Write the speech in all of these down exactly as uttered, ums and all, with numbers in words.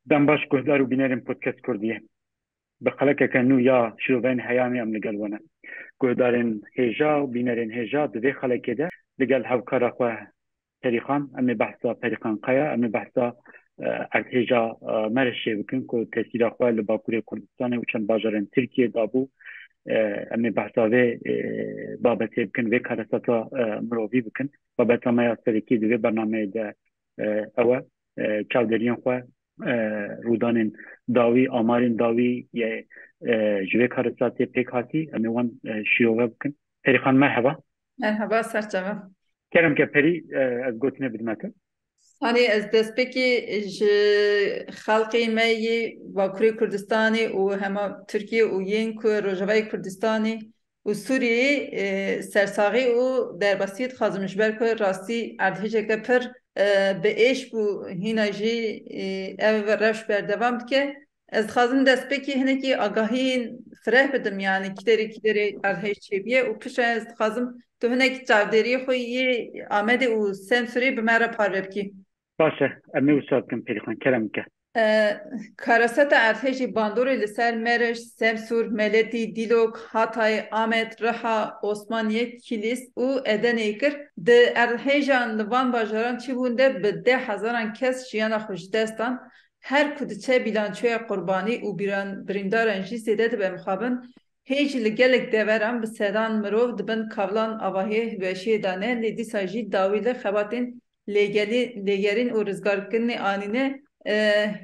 Dem baş guhdar û bînerên Podcast Kurdiyê. Bi xelekeke nû ya şiroveyên heyamî em li gel we ne. Guhdarên hêja û bînerên hêja di vê xelekê de li gel hevkara xwe Perîxan, em ê behsa Perîxan Kaya, em ê behsa, e, erdhêja, e, Mereşê bikin ku tesîra xwe li Bakurê Kurdistanê û çend bajarên Tirkiyê dabû. E, em ê behsa vê, e, babetê bikin, vê karesata, e, mirovî bikin. Babeta me ya serekî di vê bernameyê de, e, ew e, e, çavderiyên xwe, e, rûdanên dawî, amarên dawî yê, e, ji vê karesatê pêk hatî, em ê wan, e, şîrove bikin. Perîxan, merheba. Merheba, ser çava. Kerem ke Perî, e, ez gotinê bidime te. Hanê ez destpêkê ji xelkê me yê Bakurê Kurdistanê û hema Tirkiye û yên ku Rojavayê Kurdistanê û Sûriyeyê, e, sersaxî û derbasiyê dixwazim, ji ber ku rastî erdhêjeke pir, e, bi êş bû, hîna jî, e, ev rewş berdewam dike. Ez dixwazim destpêkê hinekî agahiyên fireh bidim, yanî kîderê kîderê erdhêj çêbûye û piştre ez dixwazim tu hinekî çavdêriyê xwe yê Amedê û Semsûrê bi me re parve bikî. Baş e, em ê wisa bikin, Perîxan, kerem bike. E, Karesata erdhêjê bandorê li ser Mereş, Semsûr, Meletî, Dîlok, Hatay, Amed, Riha, Osmaniye, Kîlîs û Edeneyê kir. Di erdhêjan li van bajaran çêbûn de bi deh hezaran kes jiyana xwe ji dest dan. Her ku diçe bîlançoya qurbanî û bîran-, birîndaran jî zêde dibe mixabin. Hê jî li gelek deveran bi sedan mirov di bin kavlan avahiyê hilweşiyê de ne, lê dîsa jî dawî li xebatên lêgelî-, lêgerîn û rizgarkirinê anîne. E,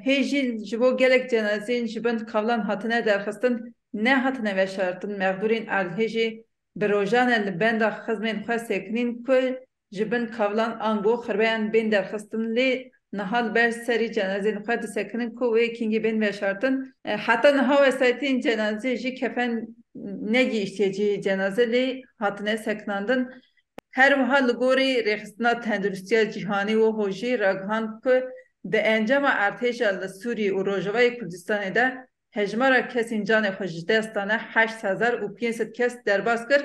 hê jî ji bo gelek cenazeyên ji bin kavlan hatine derxistin, nehatine veşartin. Mexdûrên erdhêjê bi rojan e li benda xizmên xwe sekinîn ku ji bin kavlan ango xirbeyan bên derxistin, lê niha li ber serî cenazên xwe disekinin ku wê kîngî bên veşartin. E, heta niha wesayetên cenazê jî kefen negihiştiye cihê cenaze, lê hatine sekinandin. Her wiha li gorî Rêxistina Tenduristiya Cîhanî, WHO, jî ragihand ku di encama erdhêja li Sûriyê û Rojavayê Kurdistanê de hejmara kesên canê xwe ji dest dane heşt hezar û pênc sed kes derbas kir.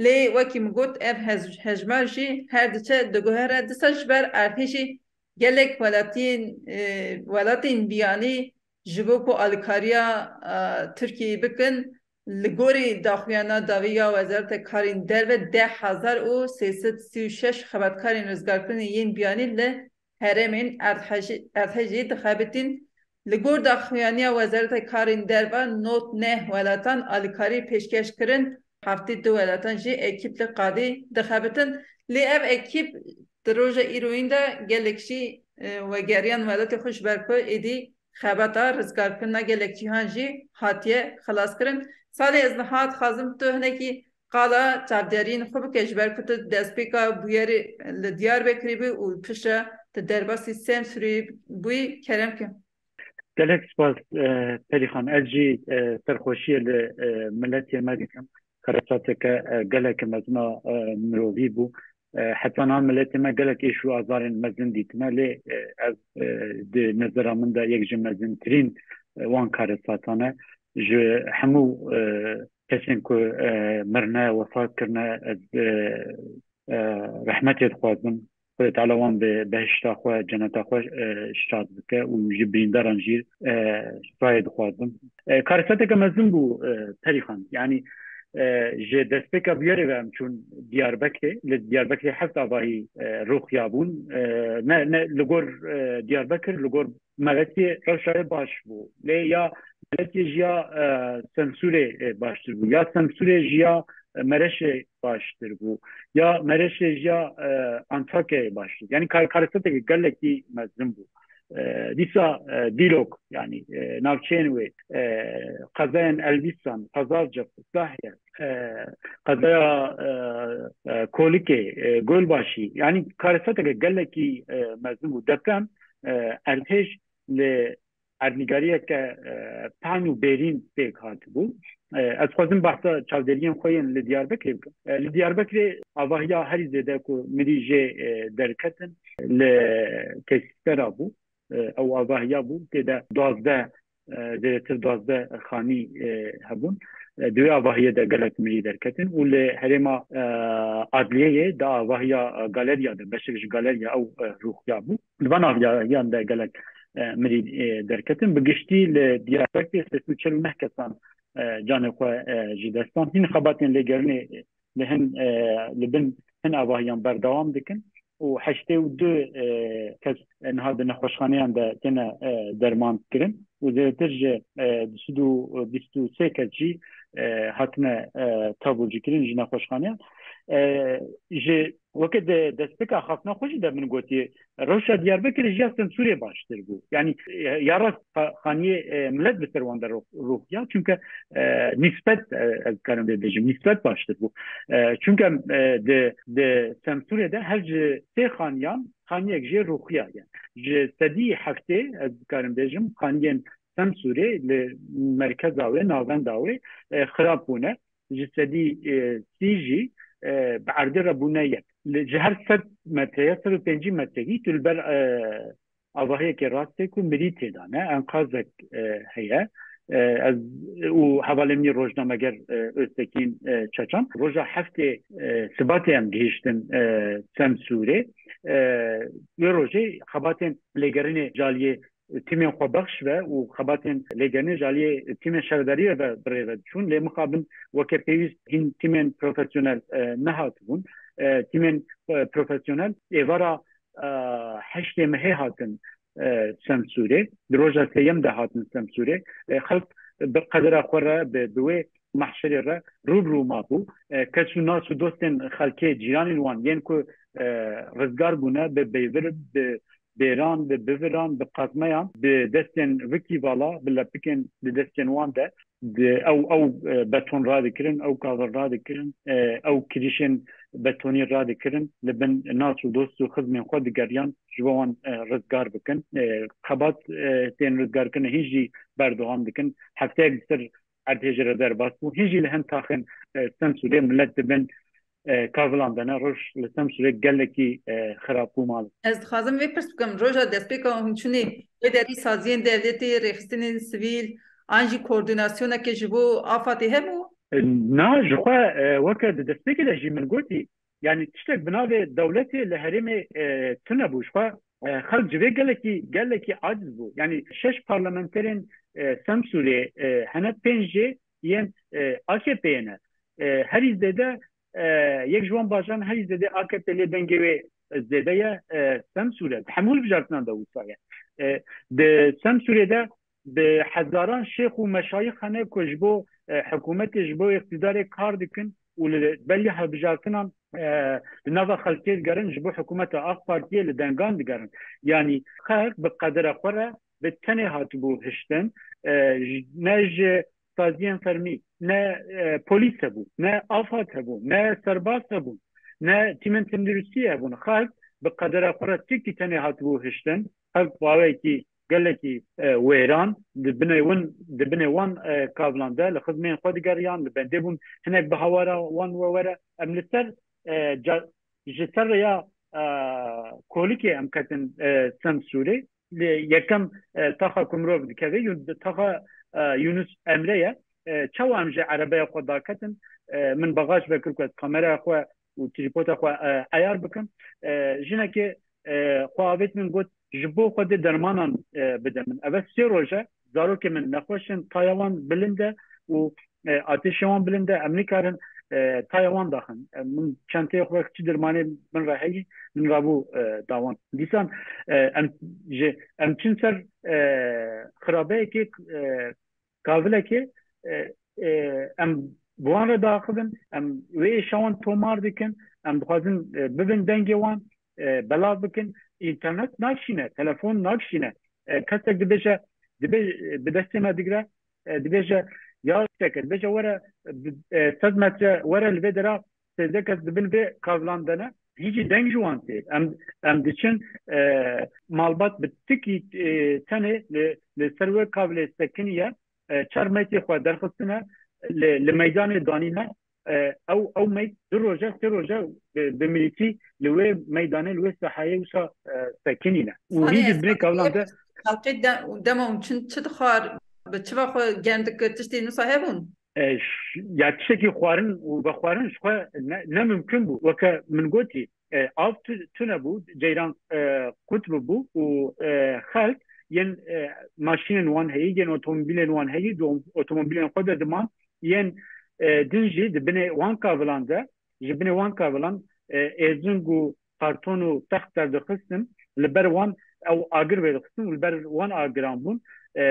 Lê wekî min got, ev hez-, hejmar jî her diçe diguhere. Dîsa ji ber erdhêjê gelek welatiyên, e, welatên biyanî ji bo ku alîkariya, e, Tirkiyeyê bikin, li gorî daxuyana dawî ya Wezareta Karên Derve, deh hezar û sê sed sî û şeş xebatkarên rizgarkirinê yên biyanî li herêmên erdhejî-, erdhejî dixebitîn. Li gor daxuyaniya Wezareta Karên Derve, nod neh welatan alîkarî pêşkeş kirin, heftê du welatan jî ekîp li qadî dixebitin. Lê ev ekîp di roja îroyîn de gelek jî, e, wegeriyan welatê xwe, ji ber ku êdî xebata rizgarkirina gelek cîhan jî hatiye xilaskirin. Salê, ez niha dixwazim tu hinekî qala çavderiyên xwe bike, ji ber ku tu destpêka bûyerê li Diyarbekirê bû û piştre tu derbasî Semsûrê bûyî, kerem ke. Gelek spas, e, Perîxan. Ez jî, e, serxweşiyê li, e, miletê me dikim. Karesateke, e, gelek mezin a, e, mirovî bû. E, heta niha miletê me gelek êş û azarên mezin dîtine, lê, e, ev, e, di nezera min de yek ji mezintirîn, e, wan karesatan e. Ji hemû, e, kesên ku, e, mirine, wefat kirine, ez, e, e, rehmetê dixwazim. Xwedê Teala wan bi behişta xwe, ceneta xwe, e, şad bike û ji birîndaran jî, e, şifayê dixwazim. E, karesateke mezin bû, e, Perîxan. Yanî, e, ji destpêka bûyerê ve em çûn Diyarbekirê. Li Diyarbekirê heft avahî, e, rûxiya bûn. E, ne, ne li gor, e, Diyarbekir, li gor Meletiyê rewşa wê baş bû. Lê ya Meletiyê ji ya, e, Semsûrê, e, baştir bû. Ya Semsûrê ji ya, e, Mereşê baştir bû. Ya Mereşê ji ya, e, Antakyayê baştir. Yanî kar-, kareseteke gelekî mezin bû. E, dîsa, e, Dîlok, yanî, e, navçeyên wê, e, qezayên Elbîstan, Qezalcik, Sahye, e, qezaya, e, e, Kolikê, e, Golbaşî, yanî kareseteke gelekî, e, mezin bû. Deprem, e, erdhêj li erdnîgariyeke, e, pan û bêrîn pêk hatibû. E, ez dixwazim behsa çavderiyên xwe yên li Diyarbekirê bikim. E, li Diyarbekirê avahiya herî zêde ku mirî jê, e, derketin li tesîsera bû. E, ew avahiya bû, tê de duwazdeh, e, zêdetir duwazdeh xanî, e, hebûn. E, di wê avahiyê de gelek mirî derketin û li herêma, e, adliyeyê di avahiya, e, galeriya de, beşek ji galeriya ew, e, rûxiya bû. Di van avahiyan de gelek e, mirî, e, derketin. Bi giştî li Diyarbekirê sed û çil û neh kesan, e, canê xwe, e, ji dest dan. Hin xebatên lêgerînê li hin, e, li bin hin avahiyan berdewam dikin û heştê û du, e, kes niha di nexweşxaneyan de têne, e, derman kirin û zêdetir ji, e, du sed û bîst û sê kes jî, e, hatine, e, taburcîkirin ji nexweşxaneyan. E, ji weke di destpêka axaftina xwe jî de min gotiye, rewşa Diyarbekirê ji ya Semsûrê baştir bû. Yanî, e, ya rast xa-, xaniyê, e, milet bi ser wan de rû-, rûxiya, çunke, e, nîsbet, e, ez dikarim vê bêjim, nîsbet baştir bû. E, çunke, e, di, di Semsûrê de her ji sê xaniyan xaniyek jê rûxiya ye. Ji sedî heftê, ez dikarim bêjim, xaniyên Semsûrê li merkeza wê, navenda wê, e, xirab bûne. Ji sedî, e, sî jî, e, bi erdê re bûne yek. Li, ji her sed metreye, sed û pêncî metrekî tu li ber, e, avahiyekê rastê ku mirî tê de ne, enqazek, e, heye. E, ez û hevalê min rojnameger, e, Öztekin, e, Çaçan. Roja heftê, e, Sibatê em gihiştin, e, Semsûrê. E, wê rojê xebatên lêgerînê ji aliyê tîmên xwebexş ve û xebatên lêgerînê ji aliyê tîmên şaredariyê ve bi rê ve diçûn. Lê mixabin weke pêwîst hîn tîmên profesyonel, e, nehatibûn. E, tîmên, e, profesyonel êvara, e, heştê mehê hatin, e, Semsûrê. Di roja sêyem de hatin Semsûrê. E, xelk bi qedera xwe re, bi, bi wê mehşerê re rû bi rû mabû. E, kes û nas û dostên xelkê, cîranên wan yên ku, e, rizgar bûne, bi bêvir, bi bêran, bi biviran, bi qazmeyan, bi destên vikî vala, bi lepikên di destên wan de, di ew, ew, e, beton radikirin, ew kavir radikirin, e, ew kirîşên betonî radikirin, li bin nas û dost û xizmên xwe digeriyan, ji bo wan, e, rizgar bikin. E, xebat, e, tên rizgarkirinê hîn jî berdewam dikin. Hefteyek li ser erdhêjê re derbas bû. Hîn jî li hin taxên, e, Semsûrê milet dibin, e, kavilan de ne, roj li Semsûrê gelekî, e, xirab bû mala. Ez dixwazim vê pirs bikim, roja destpêka hûn çûnê wê derî saziyên dewletê, rêxistinên sivîl, an jî koordînasyoneke ji bo AFADê hebû? E, na, ji xwe, e, weke di destpêkê de jî min gotî, yanî tiştek bi navê dewletê li herêmê, e, tune bû. Ji xwe, e, xelk ji vê gelekî, gelekî aciz bû. Yanî şeş parlamenterên, e, Semsûrê, e, hene pênc jê yên, e, AKP'yê ne. E, herî zêde, e, yek ji wan bajaran herî zêde AKP lê dengê wê zêde ye, e, Semsûr e. Di hemû hilbijartinan de wisa ye. E, di Semsûrê de bi hezaran şêx û meşayix hene ku ji bo, e, hikûmetê, ji bo îqtîdarê kar dikin û li beriya hilbijartinan, e, li nava xelkê digerin, ji bo hikûmeta AK Partiyê li dengan digerin. Yanî xelk bi qedera xwe re bi tenê hatibû hiştin, e, ji, ne ji saziyên fermî, ne, e, polîs hebû, ne AFAD hebû, ne serbaz hebûn, ne tîmên tenduristiyê hebûn. Xelk bi qedera xwe re tikî tenê hatibû hiştin. Xelk bi awayekî gelekî, e, wêran di binê win, di binê wan, e, kavilan de li xizmên xwe digeriyan, li bendê bûn hinek bi hawara wan we were. Em li ser, e, ca-, ji ser rêya, e, kolikê em ketin, e, Semsûrê. Li yekem, e, taxa ku mirov dikeve, Yun-, taxa, e, Yunus Emre ye. E, çawa em ji erebeya xwe daketin, e, min bagaş vekir ku ez kameraya xwe û trîpoda xwe, e, eyar bikim. E, jinekê, e, xwe avêt min got, ji bo Xwedê dermanan, e, bide min. Ev sê roj e, zarokê min nexweş in, taya wan bilind e û, e, atêşê wan bilind e, em nikarin, e, taya wan daxin. E, min çenteyê xwe çi dermanê min re heyî, min rabû, e, da wan. Dîsan, e, em ji, em çin ser, e, xirabeyekê, e, kavilekê, e, e, em bi wan re diaxivin, em wê êşa wan tomar dikin, em dixwazin, e, bibin dengê wan, e, belav bikin. Înternet nakişîne, telefon nakişîne. E, kesek dibêje, dibê-, bi destê me digre, e, dibêje, ya tişteke, dibêje were, bi, e, sed metre were li vê dera sêzdeh kes di bin vê kavilan de ne. Hîn jî deng ji wan tê. Em, em diçin, e, malbat bi tikî, e, tenê li, li ser wê kavilê sekiniye, e, çar meytê xwe derxistine, li, li meydanê danîne, e, ew, ew meyt du roje, sê roje bi, bi mirîtî li wê meydanê, li wê sahayê wisa, e, sekinîne. Û hîn jî di binê kavilan de. Xelkê de-, dema hûn çin çi dixwar, bi çi ve xwe germ dikir, tiştên wisa hebûn? E, ş-, ya tiştekî xwarin û vexwarin ji xwe ne, ne mimkun bû. Weke min gotî, e, av tu-, tune bû, ceyran, e, qut bûbû û, e, xelk yên, e, maşînên wan heyî, yên otomobîlên wan heyî, di otomobîlên xwe de diman, yên, e, din jî di binê wan kavilan de, ji binê wan kavilan, e, êzing û karton û text derdixistin, li ber wan ew agir vedixistin û li ber wan agiran bûn. E,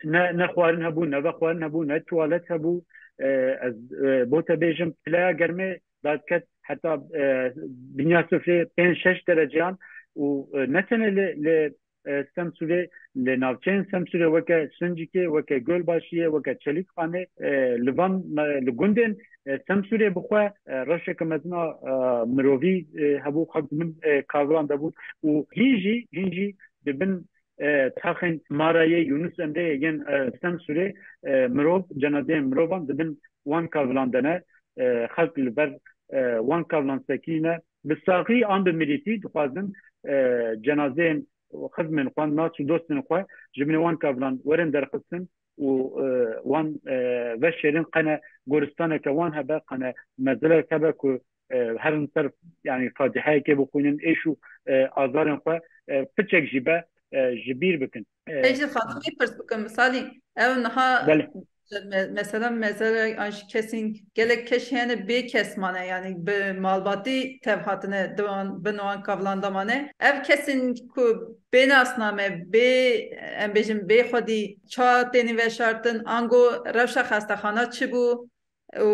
ne, ne xwarin hebû, ne vexwarin hebû, ne tuwalet hebû. E, ez, e, bo te bêjim, pileya germê dadiket heta, e, dinya sifrê pênc şeş dereceyan û, e, ne tenê li, li, e, Semsûrê, li navçeyên Semsûrê weke Sincikê, weke Gölbaşiyê, weke Çelîkxanê, e, li van, e, li gundên, e, Semsûrê bixwe, e, rewşeke mezin a, e, mirovî, e, hebû, xelk di bin, e, kavilan de bûn û hîn jî, hîn jî di bin, e, taxên mara yê Yunus Emre yê yên, e, Semsûrê, e, mirov, cenazeyên mirovan di bin wan kavilan de ne, e, xelk li ber, e, wan kavilan sekinîne. Bi saxî an bi mirîtî dixwazin, e, cenazeyên xizmên xwe, nas û dostên xwe ji binê wan kavilan werin derxistin û, e, wan, e, veşêrin, qene goristaneke wan hebe, qene mezelek hebe ku, e, herin ser, yanî fatîheyekê bixwînin, êş û, e, azarên xwe, e, piçek jî be, e, ji bîr bikin. E, Pêşî dixwazim vê pirs bikim, Salî, ew niha Belê. me-, mesela mezele an jî kesên, gelek kes hene bê kes mane, yanî bi malbatî tev hatine di wan, bin wan kavilan de mane. Ev kesên ku bê nasname, bê, em bêjin, bê xwedî ça têne veşartin, ango rewşa xestexana çi bû? Û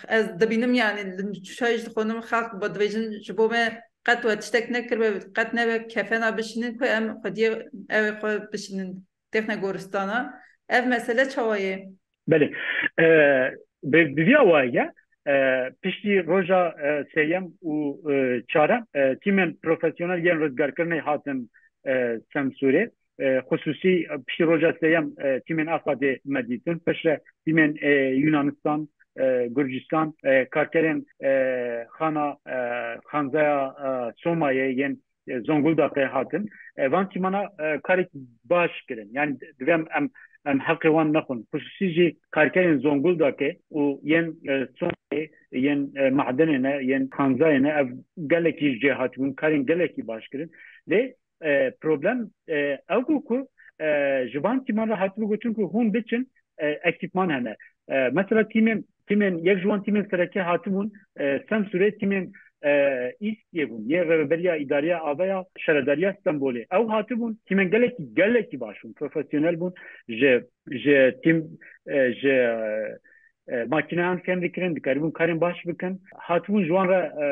ez dibînim, yanî li nûçeyê jî dixwînim, xelk bi dibêjin, ji bo me qet we tiştek nekiribe, qet nebe kefena bişînin ku em xwediyê ew ê xwe bişînin, têxine goristana. Ev mesele çawa ye? Belê. E, bi, bi vî awayî ye. E, piştî roja, e, sêyem û, e, çarem, e, tîmên profesyonel yên rizgarkirinê hatin, e, Semsûrê. E, xisûsî, e, piştî roja sêyem, e, tîmên AFADê me dîtin. Piştre tîmên, e, Yunanistan, e, Gurcistan, e, karkerên, e, xana, e, xanzaya, e, Somayê yên, e, Zonguldakê hatin. E, van tîmana, e, karekî baş kirin. Yani divê em, em, em heqê wan nexwin. Xisûsî jî karkerên Zonguldakê û yên, e, Somayê, yên, e, madenê ne, yên xanzayê ne, ev gelekî ji cê hatibûn, karên gelekî baş kirin. Lê, e, problem, e, ew bû ku, e, ji van tîman re hatibû gotin ku hûn biçin, e, ekîpman hene. E, mesela tîmên, tîmên, yek ji wan tîmên sereke hatibûn, e, Semsûrê, tîmên, e, îskiyê bûn, yê Rêveberiya Îdariya Aveya Şaredariya Stenbolê. Ew hatibûn, tîmên gelekî, gelekî baş bûn, profesyonel bûn, ji, ji tîm, e, ji, e, makîneyan fêm dikirin, dikaribûn karên baş bikin. Hatibûn ji wan re, e,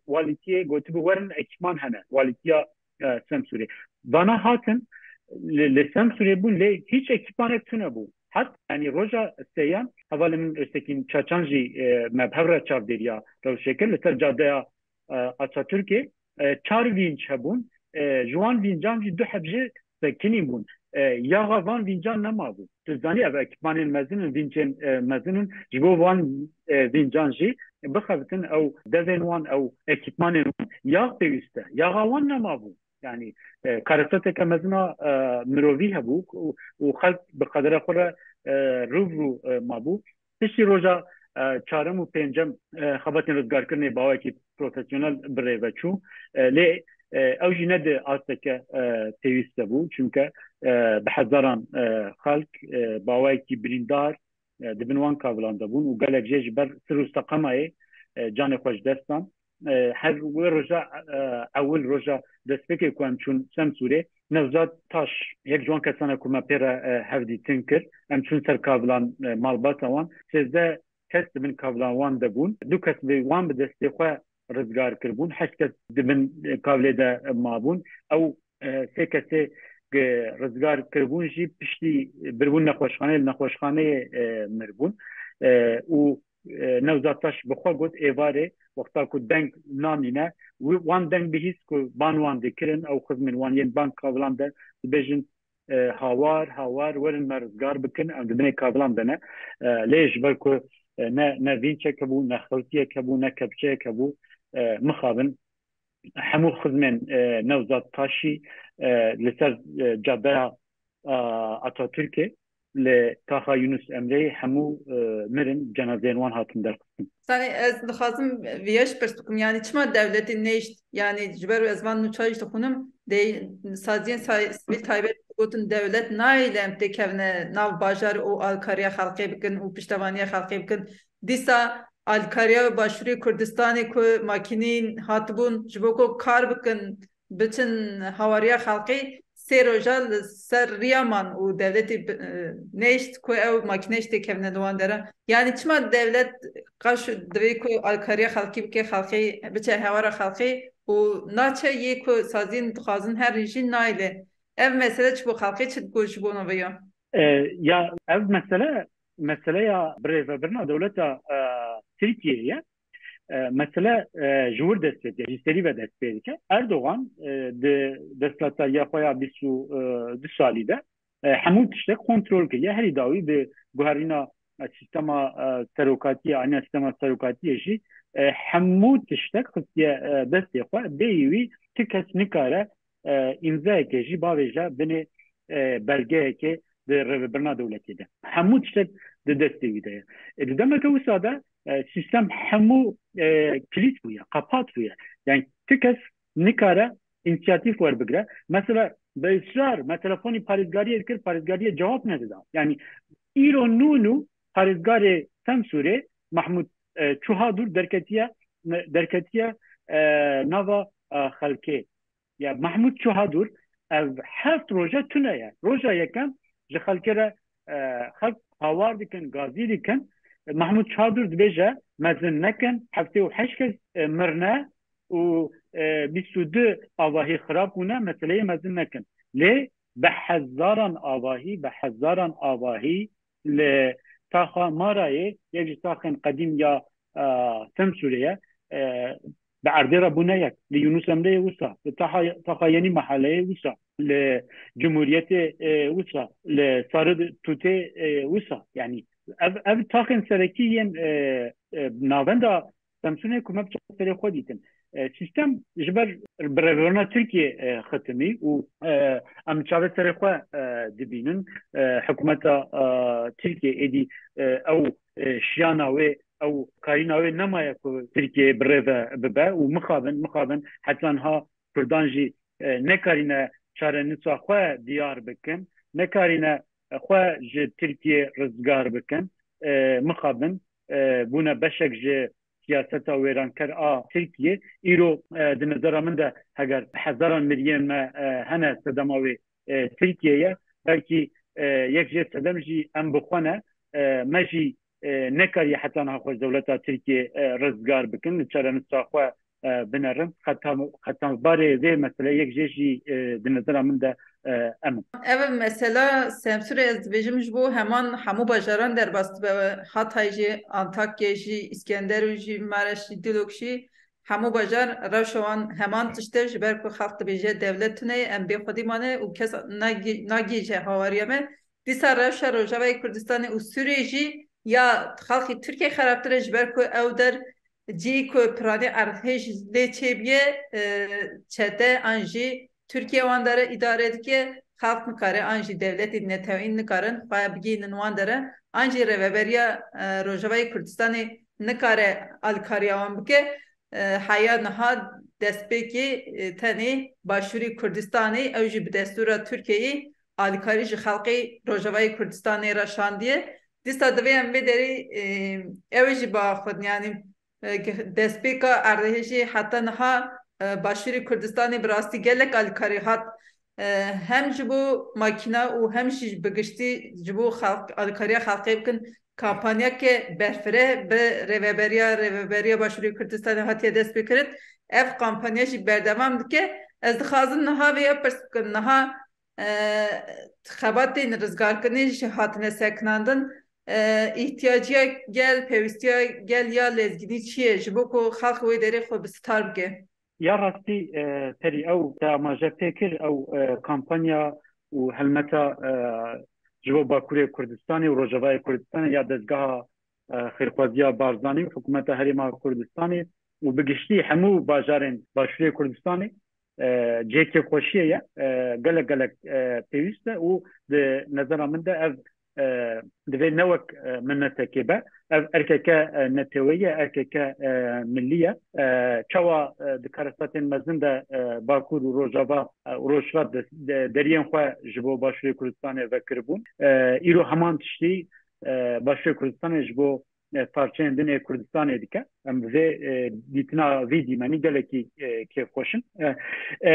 walîtiyê gotibû, werin, ekîpman hene, walîtiya, e, Semsûrê. Vana hatin, li, li Semsûrê bûn, lê hîç ekîpanek tune bû. Hat, yanî roja sêyan, hevalê min Öztekin Çaçan jî, e, me bi hev re çavdêriya rewşê kir, li ser cadeya, e, Atatürkê, e, çar vînc hebûn, e, ji wan vîncan jî du heb jî sekinî bûn. E, yaxa van vîncan nemabû. Tu zanî ev ekîpmanên mezin in, vîncên, e, mezin in. Ji bo van, e, vîncan jî bixebitin ew devên wan, ew ekîpmanên wan, yax pêwîst e. Yaxa wan nemabû. Yani, e, karesateke mezin a, e, mirovî hebû û, û xelk bi qedera xwe re, e, rû bi rû, e, mabû. Piştî roja, e, çarem û pêncem, e, xebatên rizgarkirinê bi awayekî profesyonel bi rê ve çû. E, lê, e, ew jî ne di asteke, e, pêwîst de bû. Çunke, e, bi hezaran, e, xelk, e, bi awayekî birîndar, e, di bin wan kavilan de bûn û gelek jê ji ber sir û seqemayê, e, canê xwe ji dest dan. E, her wê roja, e, ewil roja destpêkê ku em çûn Semsûrê, Nevzat Taş, yek ji wan kesana ku me pê re, e, hevdîtin kir, em çûn ser kavilan, e, malbata wan. Sêzdeh kes di bin kavilan wan de bûn. Du kes bi wan bi destê xwe rizgar kiribûn. Heşt kes di bin, e, kavilê de, e, mabûn. Ew, e, sê kesê, e, rizgar kiribûn jî piştî biribûn nexweşxaneyê, li nexweşxaneyê, e, mirbûn. E, û, e, Nevzat Taş bi xwe got, êvarê wexta ku deng namîne, wi-, wan deng bihîst ku ban wan dikirin, ew xizmên wan yên ban kavilan de dibêjin, e, hawar, hawar, werin me rizgar bikin, em di binê kavilan de ne. E, lê ji ber ku, e, ne, ne vînçek hebû, ne xiltiyek hebû, ne kepçeyek hebû, e, mixabin hemû xizmên, e, Nevzat Taşî, e, li ser, e, cadeya, e, Atatürkê, li taxa Yunus Emreyê hemû, e, mirin, cenazeyên wan hatin derxistin. Salî, ez dixwazim vêya jî pirs bikim, yanî çima dewletê nehişt, yanî ji ber ez van nûçeyê jî dixwînim, dê saziyên say-, sivîl taybet Gotin dewlet nayê em têkevne nav bajar û alkariya xelkê bikin û piştevaniya xelkê bikin. Dîsa alkariya Başûrê Kurdistanê ku makînî hatibûn ji bo ku kar bikin, biçin hawariya xelkê, sê roja li ser riya man û dewletê bi-, e, nêşt ku ew makîne jî têkevne li wan dera. Yanî çima dewlet qaş divê ku alkariya xelkê bike, xelkê biçe hewara xelkê û naçe yê ku saziyên dixwazin her jî nayê lê? Ev mesele çi bo xelkê, çi digot ji bo navê ya? E, ya ev mesele, meseleya birêvebirina dewleta, e, Tirkiyeyê ye. E, mesele, e, ji wir dest pê dike, ji serî ve dest pê dike. Erdogan, e, di desthilatdariya xwe ya bîst û du salî de, e, hemû tiştek kontrol kiriye. Herî dawî bi guherîna, e, sîstema, e, serokatiyê, aniya sîstema serokatiyê jî, e, hemû tiştek xistiye, e, destê xwe. Bêyî wî ti kes nikare, e, îmzayeke jî bavêje binê, e, belgeyekê di rêvebirina dewletê de. Hemû tiştek di destê wî de ye. E, di demeke wisa de, e, sîstem hemû, e, kilît bûye, qepat bûye. Yani ti kes nikare însiyatîf werbigire. Mesela bi israr me telefonî parêzgariyê dikir, parêzgariyê cewab nedida. Yani îro nû nû parêzgarê Semsûrê Mahmûd, e, Çuhadur derketiye, derketiye, e, nava, e, xelkê. Ya Mahmûd Çuhadur ev heft roja tune ye. Roja yekem ji xelkê re, e, xelk hawar dikin, gazî dikin. E, Mahmûd Çuhadur dibêje mezin nekin, heftê û heşt kes, e, mirine û, e, bîst û du avahî xirab bûne, meseleyê mezin nekin. Lê bi hezaran avahî, bi hezaran avahî li taxa Marayê, yek ji taxên qedîm ya, e, Semsûrê ye, e, bi erdê re bûne yek. Li Yunus Emreyê wisa, li taxa, taxa Yenî Mehaleyê wisa, li Cumhuriyetê, e, wisa, li Sarı Tûtê, e, wisa. Yani ev, ev taxên serekî yên, e, e, navenda Semsûnê ku me bi çavê serê xwe dîtin. E, sîstem ji ber birêvebirina Tirkiyê, e, xitimî û, e, em çavê serê xwe, e, dibînin. E, hikûmeta, e, Tirkiyê êdî, e, ew, e, şiyana wê, ew karîna wê nemaye ku Tirkiyeyê birêve bibe û mixabin, mixabin heta niha Kurdan jî, e, nekarîne çarenûsa xwe diyar bikin, nekarîne xwe ji Tirkiyê rizgar bikin. E, mixabin, e, bûne beşek ji siyaseta wêranker a Tirkiyê. Îro, e, di nezera min de heger hezaran miriyên me, e, hene sedema wê, e, Tirkiye ye. Belkî, e, yek jê sedem jî em bi xwe ne. E, me jî, e, nekariye heta niha xwe ji dewleta Tirkiyê, e, rizgar bikin, li çarenûsa xwe, e, binerin. Xeta-, xetambarê vê meseleyê yek jê jî, e, di nezera min de, e, em in. Ev mesela Semsûrê ez dibêjim ji bo heman hemû bajaran derbas dibe. Hatay jî, Antakya jî, Îskenderûn jî, Maraş jî, Dîlok jî, hemû bajar rewşa wan heman tişt e, ji ber ku xelk dibêje dewlet tune ye, em bê xwedî mane û kes nagî-, nagihîje hawariya me. Dîsa rewşa Rojavayê Kurdistanê û Sûriyê jî ya xelkê Tirkiyê xerabtir e, ji ber ku ew der cî ku piranî erdhêj lê çêbûye, e, çete an jî Tirkiye wan dere îdare dike, xelk nikare an jî dewletên neteweyî nikarin xwe bigihînin wan dere, an jî Rêveberiya, e, Rojavayê Kurdistanê nikare alkariya wan bike. E, heya niha destpêkê, e, tenê Başûrê Kurdistanê, ew jî bi destûra Tirkiyeyê alîkarî ji xelkê Rojavayê Kurdistanê re şandiye. Dîsa divê em vê derê, e, ew jî biaxivin, yanî, e, ge-, destpêka erdhêjê heta niha, e, Başûrê Kurdistanê bi rastî gelek alîkarî hat. E, hem ji bo makîna û hem jî bi giştî ji bo xelk, alîkariya xelkê bikin, kampanyake berfireh bi rêveberiya, Rêveberiya Başûrê Kurdistanê hatiye destpêkirin. Ev kampanya jî berdewam dike. Ez dixwazim niha vê ya pirs bikim. Niha, e, xebatên rizgarkirinê jî hatine sekinandin. E, îhtiyaciya gel, pêwîstiya gel ya lezgînî çi ye? Ji bo ku xelk wê derê xwe bi sitar bike. Ya rastî, e, Perî, ew te amaje pê kir, ew, e, kampanya û helmeta, e, ji bo Bakurê Kurdistanê û Rojavayê Kurdistanê ya dezgeha, e, xêrxwaziya Barzanî û hikûmeta Herêma Kurdistanê û bi giştî hemû bajarên Başûrê Kurdistanê, e, cihê kêfxweşiyê ye, e, gelek gelek, e, pêwîst e û di nezera min de ev, e, divê ne wek, e, minnetekê be, Ev erkeke, e, neteweyî ye, erkeke, e, millî ye. E, çawa, e, di karestatên mezin de, e, Bakur û Rojava, e, û Rojhilat de, de, deriyên xwe ji bo Başûrê Kurdistanê vekiribûn. E, îro heman tiştî, e, Başûrê Kurdistanê ji bo, e, parçeyên din ê Kurdistanê dike. Em vê, e, dîtina vî dîmenî gelekî, e, kêfxweş in. E, e,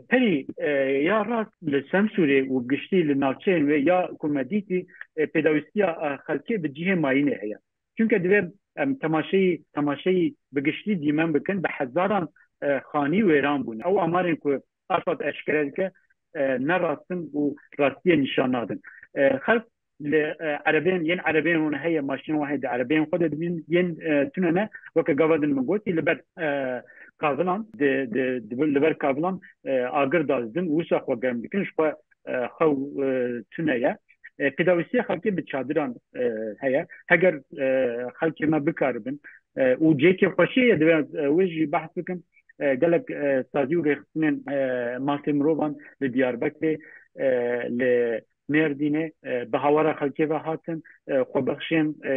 perî, e, ya rast li Semsûrê û giştî li navçeyên wê ya ku me dîtî, e, pêdawîstiya, e, xelkê bi cihê mayînê heye. Çunke divê em temaşeyî, temaşeyî bi giştî dîmen bikin, bi hezaran, e, xanî wêran bûne. Ew amarên ku Arfad eşkere dike, e, ne rast in û rastiyê nîşan nadin. E, xelk li, e, erebeyên, yên erebeyên hûn heye, maşînên wan heye di erebeyên xwe de dibînin, yên, e, tune ne, weke gava din min gotî, li ber, e, kavilan, di, di, di, li ber kavilan, e, agir dadidin û wisa xwe germ dikin, ji xwe, e, xew, e, tune ye. E, pêdawîstiya xelkê bi çadiran, e, heye. Heger, e, xelkê me bikaribin, e, û cihê kêfxweşiyê ye, divê, e, wê jî behs bikim. E, gelek, e, sazî û rêxistinên, e, mafê mirovan li Diyarbekirê, e, li Mêrdînê, e, bi hawara xelkê ve hatin, e, xwebexşên, e,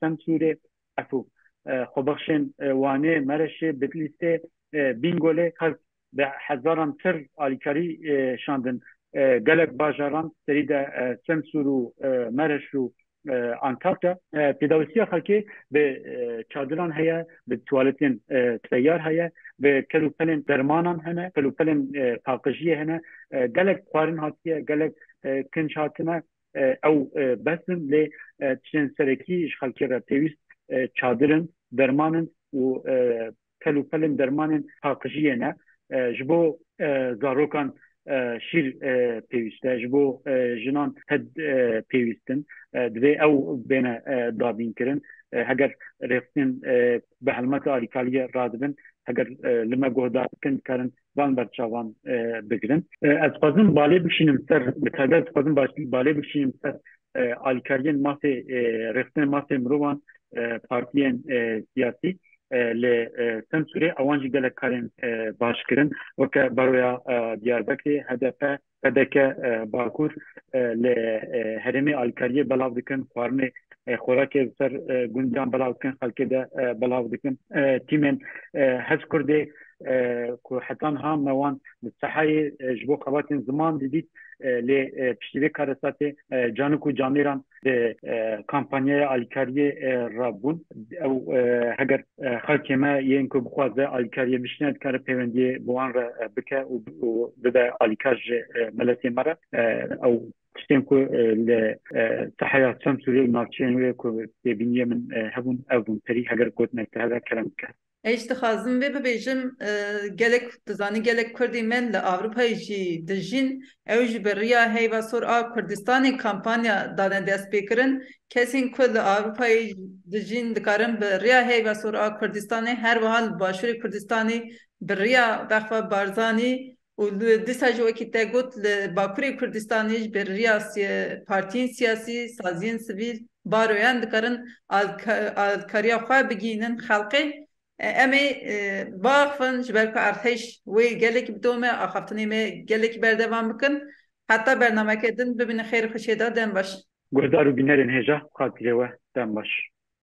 Semsûrê, efû, e, xwebexşên, e, Wanê, Mereşê, Bitlîsê, e, Bîngolê, xelk bi hezaran tir alîkarî, e, şandin, e, gelek bajaran, serî de, e, Semsûr û, e, Mereş û, e, Antakya. E, pêdawîstiya xelkê bi, e, çadiran heye, bi tuwaletên, e, teyar heye, bi kelûpelên dermanan hene, kelûpelên, e, paqijiyê hene. E, gelek xwarin hatiye, gelek, e, kinc hatine. E, ew, e, bes in, lê, e, tiştên serekî ji xelkê re pêwîst, e, çadir in, derman in û, e, kelûpelên dermanên paqijiyê ne. E, ji bo, e, zarokan, e, şîr, e, pêwîst e, ji bo, e, jinan ped, e, pêwîst in. E, divê ew bêne, e, dabînkirin. E, heger rêxistin, e, bi helmeta alîkariyê radibin, heger, e, li me guhdar bikin, dikarin van berçavan, e, bigirin. E, ez dixwazim balê bikişînim ser, bi taybet dixwazim baş-, balê bikişînim ser, e, alîkariyên mafê, e, rêxistinên mafê mirovan, e, partiyên, e, siyasî, e, li, e, Semsûrê, ewan jî gelek karên, e, baş kirin. Weke baroya, e, Diyarbekirê, H D P, P D K, e, Bakur, e, li, e, herêmê alîkariyê belav dikin, xwarinê, e, xorakê li ser, e, gundiyan belav dikin, xelkê de, e, belav dikin. E, tîmên, e, Hezkurdê, e, ku heta niha me wan li Sehayê, e, ji bo xebatên ziman didît, e, lê, e, piştî vê karesatê, e, canik û camêran di, e, kampanyaya alîkariyê, e, re bûn. Ew, e, heger, e, xelkê me yên ku bixwaze alîkariyê bişîne, dikare peywendiyê bi wan re, e, bike û, û bide alîkar ji, e, miletê me re. E, ew tiştên ku, e, li, e, Sehaya Semsûrê û navçeyên wê ku têbîniyê min, e, hebûn, ev bûn. Perî, heger gotinek te hebe, kerem bike. Ez dixwazim vê bibêjim, e, gelek, tu zanî gelek Kurdên me li Ewropayê jî dijîn, ew jî bi riya Heyva Sor a Kurdistanê kampanya dane destpêkirin. Kesên ku li Ewropayê dijîn dikarin bi riya Heyva Sor a Kurdistanê, her wiha li Başûrê Kurdistanê bi riya Bexwe Barzanî û li, dîsa jî wekî te got, li Bakurê Kurdistanê jî bi riya siya-, partiyên siyasî, saziyên sivîl, baroyan dikarin alka-, alkariya xwe bigihînin xelkê. E, em ê, e, biaxivin, ji ber ku erdhej wê gelekî bi dom e, axaftinê me gelekî berdewam bikin. Heta bernameke din bibînin xêr û xweşiyê de, dem baş. Guhdar û bînerên hêja, xatirê we, dem baş.